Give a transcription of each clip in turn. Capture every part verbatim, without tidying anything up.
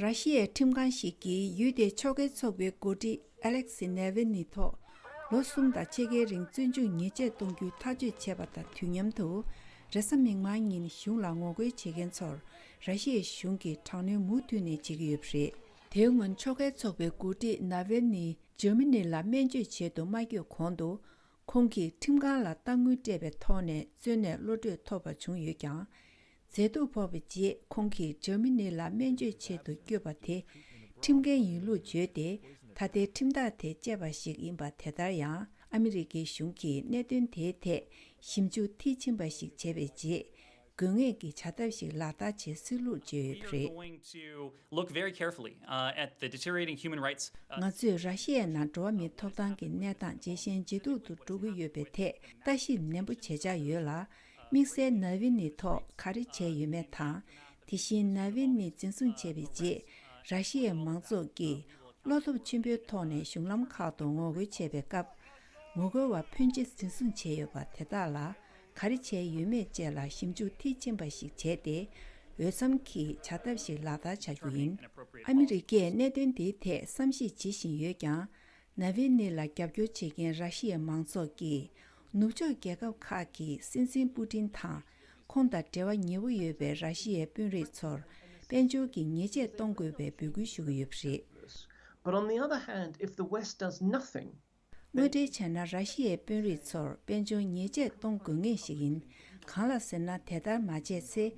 ར་ཤི་ཡའི་ཁྲིམས་ཁང་ཞིག་གིས་ཡུལ་དེའི་ཕྱོགས་འགལ་ཚོགས་པའི་འགོ་ཁྲིད་ཨ་ལེག་སི་ནེ་ཝིན་ནི་ཐོག་ལོ་གསུམ་དང་ཕྱེད་ཀའི་རིང་བཙོན་འཇུག་ཉེས་ཆད་གཏོང་རྒྱུའི་ཐག་གཅོད་བྱས་པ་དང་དུས་མཉམ་དུ། རེས་གཟའ་མིག་དམར་ཉིན་གཞུང་ལ་ངོ་རྒོལ་བྱེད་མཁན་ཚོར་ར་ཤི་ཡའི་གཞུང་གིས་དྲག་གནོན་མུ་མཐུད་ནས་བྱེད་ཀྱི་ཡོད་པ་རེད། དེའི་སྔོན་ཕྱོགས་འགལ་ཚོགས་པའི་འགོ་ཁྲིད་ནཱ་ཝིན་ནི་འཇར་མ་ནི་ལ་སྨན་བཅོས་ཆེད་དུ་མ་བསྐྱོད་གོང་དུ། ཁོང་གིས་ཁྲིམས་ཁང་ལ་གཏའ་དངུལ་སྤྲད་པའི་ཐོག་ནས་བཙོན་ནས་གློད་གྲོལ་ཐོབ་པ་བྱུང་ཡོད་ཀྱང་། མཛེས་སྡུག་ཕོག་པའི་རྗེས་ཁོང་གིས་འཇར་མ་ནི་ལ་སྨན་བཅོས་ཆེད་དུ་བསྐྱོད་པ་དེ་ཁྲིམས་འགལ་ཡིན་ལུགས་བརྗོད་དེ། ད་ལྟའི་ཁྲིམས་ཐག་དེ་བཅད་པ་ཞིག་ཡིན་པ། དེ་ལྟར་ཡང་ཨ་མི་རི་ཀའི་གཞུང་གིས་གནད་དོན་དེའི་ཐད་ཞིབ་འཇུག་མཐིལ་ཕྱིན་པ་ཞིག་བྱས་པའི་རྗེས། དགོས་ངེས་ཀྱི་བྱ་ཐབས་ཤིག་ལག་བསྟར་བྱེད་སྲིད་ལུགས་བརྗོད་ཡོད་པ་རེད། Going to look very carefully uh, at the deteriorating human rights. Uh, ང་ཚོས་ར་ཤི་ཡའི་ནང་འགྲོ་བ་མིའི་ཐོབ་ཐང་གི་གནས་སྟངས་ཇེ་ཞན་ཇེ་སྡུག་ཏུ་འགྲོ་གི་ཡོད་པའི་ཐད་ལྟ་ཞིབ་ནན་པོ་བྱེད་འཆར་ཡོད་ལ། དམིགས་བསལ་ནཱ་ཝིན་ནི་ཐོག་ག་རེ་བྱས་ཡོད་མེད་དང་། དེ་བཞིན་ནཱ་ཝིན་ནི་འཛིན་བཟུང་བྱས་པའི་རྗེས། ར་ཤི་ཡའི་མང་ཚོགས་ཀྱིས་བློ་སྟོབས་ཆེན་པོའི་ཐོག་ནས་གཞུང་ལམ་ཁག་ཏུ་ངོ་རྒོལ་བྱས་པའི་སྐབས། ངོ་རྒོལ་བ་ཕོན་ཆེ་འཛིན་བཟུང་བྱས་ཡོད་པ་དེ་དག་ལ་ག་རེ་བྱས་ཡོད་མེད་བཅས་ལ་ཞིབ་འཇུག་མཐིལ་ཕྱིན་པ་ཞིག་བྱས་ཏེ། འོས་འཚམ་གྱི་བྱ་ཐབས་ཤིག་ལག་བསྟར་བྱ་རྒྱུ་ཡིན། ཨ་མི་རི་ཀས་གནད་དོན་འདིའི་ཐད་བསམ་གཞིག་བྱེད་བཞིན་ཡོད་ཀྱང་། ནཱ་ཝིན་ནི་ལ་རྒྱབ་སྐྱོར་བྱེད་མཁན་ར་ཤི་ཡའི་མང་ཚོགས་ཀྱིས། ནུབ་ཕྱོགས་རྒྱལ་ཁབ་ཁག་གིས་སྲིད་འཛིན་པུ་ཏིན་དང་། ཁོང་དང་འབྲེལ་བ་ཉེ་བོ་ཡོད་པའི་ར་ཤི་ཡའི་དཔོན་རིགས་ཚོར་དཔལ་འབྱོར་གྱི་ཉེས་ཆད་གཏོང་དགོས་པའི་འབོད་སྐུལ་ཞུ་གི་ཡོད་པ་རེད། But on the other hand, if the West does nothing, དངོས་འབྲེལ་བྱས་ན་ར་ཤི་ཡའི་དཔོན་རིགས་ཚོར་དཔལ་འབྱོར་ཉེས་ཆད་གཏོང་དགོས་ངེས་ཤིག་ཡིན། གང་ལ་ཟེར་ན་དེ་ལྟར་མ་བྱས་ཚེ།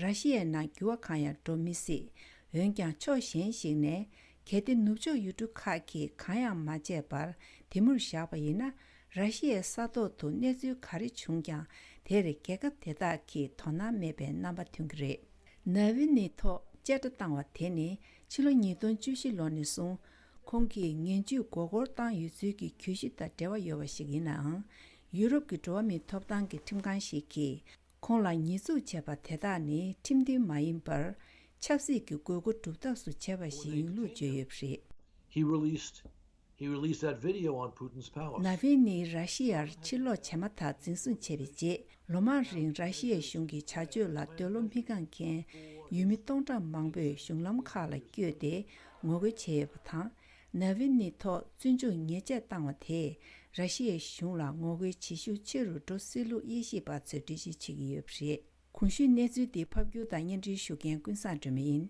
ར་ཤི་ཡའི་ནང་འགྱུར་བ་གང་ཡང་འགྲོ་མི་སྲིད། འོན་ཀྱང་ཕྱོགས་གཞན་ཞིག་ནས། གལ་ཏེ་ནུབ་ཕྱོགས་ཡུལ་གྲུ་ཁག་གིས་གང་ཡང་མ་བྱས་པར་དེ་མུར་བཞག་པ་ཡིན་ན། ར་ཤི་ཡའི་ས་ཐོག་ཏུ་གནས་ཚུལ་ག་རེ་བྱུང་ཀྱང་། དེར་རྒྱལ་ཁབ་དེ་དག་གིས་དོ་སྣང་མེད་པའི་རྣམ་པ་ཐོན་གྱི་རེད། ནཱ་ཝིན་ནི་ཐོག་བཅད་ཁྲ་བཏང་བ་དེ་ནི་ཕྱི་ལོ་ཉིས་སྟོང་བཅུ་བཞི་ལོ་ནས་བཟུང་ཁོང་གིས་ངན་ཇུས་མགོ་སྐོར་བཏང་ཡོད་ཚུལ་གྱི་གྱོད་གཞི་དང་འབྲེལ་བ་ཡོད་པ་ཞིག་ཡིན་ནའང་། ཡུ་རོབ་ཀྱི་འགྲོ་བ་མིའི་ཐོབ་ཐང་གི་ཁྲིམས་ཁང་ཞིག་གིས་ཁོང་ལ་ཉེས་འཛུགས་བྱས་པ་དེ་དག་ནི་ཁྲིམས་མཐུན་མ་ཡིན་པར། ཆབ་སྲིད་ཀྱི་དགོས་མཁོ་སྒྲུབ་ཐབས་སུ་བྱས་པ་ཞིག་ཡིན་ལུགས་བརྗོད་ཡོད་པ་རེད། He released he released that video on Putin's palace. ནཱ་ཝིན་ནི་ར་ཤི་ཡར་ཕྱིར་ལོག་བྱས་མ་ཐག་འཛིན་བཟུང་བྱས་པའི་རྗེས། ལོ་མང་རིང་ར་ཤི་ཡའི་གཞུང་གི་བྱ་སྤྱོད་ལ་འདོད་བློ་མི་འགེངས་མཁན་ཡུལ་མི་སྟོང་ཕྲག་མང་པོས་གཞུང་ལམ་ཁག་ལ་བསྐྱོད་དེ་ངོ་རྒོལ་བྱས་ཡོད་པ་དང་། ནཱ་ཝིན་ནི་ཐོག་བཙོན་འཇུག་ཉེས་ཆད་བཏང་བ་དེས་ར་ཤི་ཡའི་གཞུང་ལ་ངོ་རྒོལ་བྱེད་ཤུགས་ཆེ་རུ་འགྲོ་སྲིད་ལུགས་དབྱེ་ཞིབ་པ་ཚོས་འགྲེལ་བཤད་བྱེད་ཀྱི་ཡོད་པ་རེད། གོང་ཞུས་གནས་ཚུལ་འདི་ཕབ་སྒྱུར་དང་སྙན་སྒྲོན་ཞུ་མཁན་ཀུན་བཟང་སྒྲོལ་མ་ཡིན།